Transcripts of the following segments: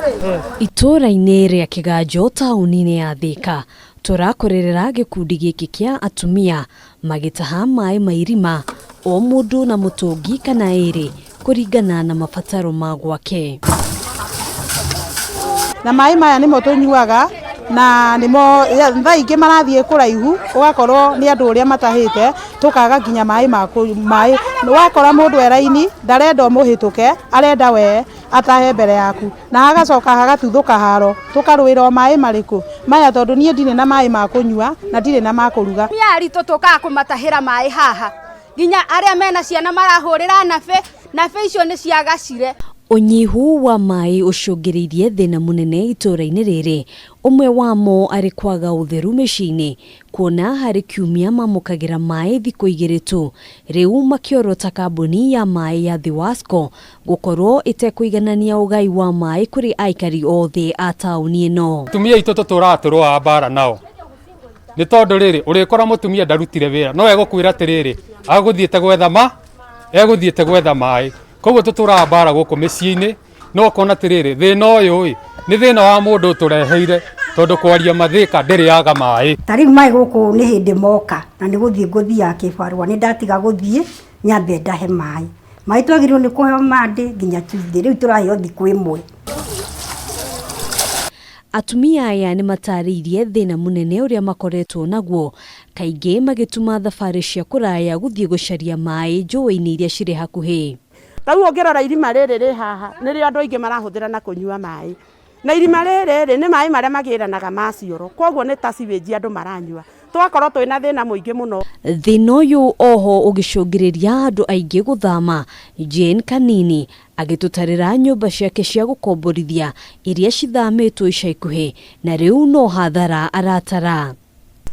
Itũũra-inĩ rĩa Kĩganjo taũni-inĩ ya Thĩka tũrakorerera gĩkundi gĩkĩ kĩa atumia magĩtaha maĩ ma irima o mũndũ na mũtũngi kana ĩrĩ kũringana na mabataro ma gwake. Na maĩ maya nĩmo tũnyuaga na nĩmo thaa ingĩ marathiĩ kũraihu, ũgakorwo nĩ andũ ũrĩa matahĩte, tũkaga nginya maĩ ma maĩ. Wakora mũndũ e raini ndarenda ũmũhĩtũke, arenda we atahe mbere yaku, na hagacoka hagatuthũka haro, tũkarũĩra o maĩ marĩkũ maya, tondũ niĩ ndirĩ na maĩ ma kũnyua na ndirĩ na ma kũruga. Atumia aritũ tũkaga kũmatahĩra maĩ haha, nginya arĩa mena ciana marahũrĩra nabĩ, nabĩ icio nĩ ciagacire. Ũnyihu wa maĩ ũcũngĩrĩirie thĩna mũnene itũũra-inĩ rĩrĩ, ũmwe wamo arĩ kwaga ũtheru mĩciĩ-inĩ, kuona harĩ kiumia mamũkagĩra maĩ thikũ igĩrĩ tu, rĩu makĩorota kambuni ya maĩ ya Thiwasco gũkorwo ĩtekũiganania ũgai wa maĩ kũrĩ aikari othe a taũni ĩno. Atumia aitũ tũtũraga tũrũaga mbara nao nĩ tondũ rĩrĩ, ũrĩkora mũtumia ndarutire wĩra no egũkwĩra atĩrĩrĩ, agũthiĩte gwetha ma egũthiĩte gwetha maĩ. Koguo tũtũraga mbara gũkũ mĩciĩ-inĩ, no ũkona atĩrĩrĩ, thĩna ũyũ ĩ nĩ thĩna wa mũndũ ũtũreheire, tondũ kwaria mathĩka ndĩrĩ yaga maĩ. Ta rĩu maĩ gũkũ nĩ hĩndĩ moka na nĩ gũthiĩ ngũthiaga kĩbarũa, nĩ ndatiga gũthiĩ nyambe ndahe maĩ. Maĩ twagĩrĩirwo nĩ kũheo Monday nginya Tuesday, rĩu tũraheo thikũ ĩmwe. Atumia aya nĩ matarĩirie thĩna mũnene ũrĩa makoretwo naguo, kaingĩ magĩtuma thabarĩ cia kũraya gũthiĩ gũcaria maĩ njũĩ-inĩ iria cirĩ hakuhĩ. Ta rĩu ũngĩrora irima rĩrĩ rĩ haha, nĩrĩo andũ aingĩ marahũthĩra na kũnyua maĩ, na irima rĩrĩ rĩ nĩ maĩ marĩa magĩranaga ma cioro, koguo nĩ ta sewage andũ maranyua, tũgakorwo twĩna thĩna mũingĩ mũno. Thĩna ũyũ oho ũgĩcũngĩrĩria andũ aingĩ gũthama. Jane Kanini agĩtũtarĩra nyũmba ciake cia gũkomborithia iria cithamĩtwo ica ikuhĩ na rĩu no hathara aratara.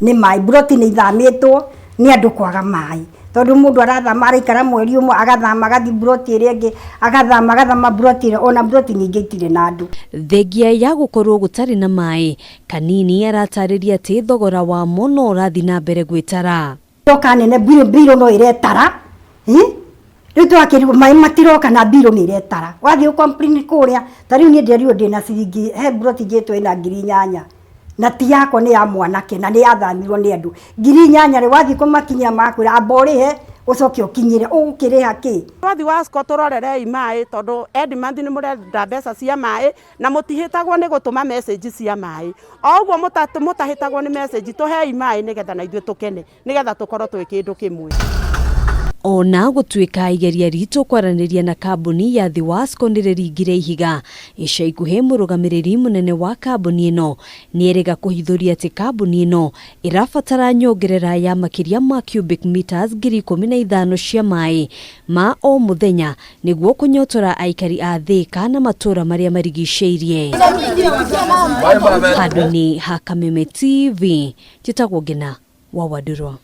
Nĩ maĩ, mburoti nĩ ithamĩtwo nĩ andũ kwaga maĩ, tondũ mũndũ arathama araikara mweri ũmwe agathama agathiĩ mburoti ĩrĩa ĩngĩ, agathama agathama mburoti ĩrĩa, ona mburoti nyingĩ itirĩ na andũ. Thengia ya gũkorwo gũtarĩ na maĩ, Kanini aratarĩria atĩ thogora wamo no ũrathiĩ na mbere gwĩtara. Ndoka nene mbirũ no ĩretara, rĩu twakĩrigwo maĩ matiroka na mbirũ nĩ iretara. Wathiĩ ũ-complain kũrĩa, ta rĩu niĩ ndĩrerirwo ndĩna ciringi, he mburoti njĩtwo ĩna 8000, na ti yakwa nĩ ya mwanake na nĩ yathamirwo nĩ andũ. 8000 rĩ, wathiĩ kũmakinyia magakwĩra amba ũrĩhe ũcoke ũkinyĩre, ũgũkĩrĩha kĩ? Twathiĩ Wasco tũrorerei maĩ, tondũ end month nĩ mũrenda mbeca cia maĩ na mũtihĩtagwo nĩ gũtũma message cia maĩ. O ũguo mũtahĩtagwo nĩ message, tũhei maĩ nĩgetha na ithuĩ tũkene, nĩgetha tũkorwo twĩ kĩndũ kĩmwe. Ona gũtuĩka igeria ritũ kwaranĩria na kambuni ya Thiwasco nĩ rĩringire ihiga, ica ikuhĩ mũrũgamĩrĩri mũnene wa kambuni ĩno nĩerĩga kũhithũria atĩ kambuni ĩno ĩrabatara nyongerera ya makĩria ma cubic meters 15,000 cia maĩ ma o mũthenya nĩguo kũnyotora aikari a Thĩka na matũũra marĩa marigicĩirie. Handũ-inĩ ha Kameme TV, njĩtagwo Ngina wa Wandurwa.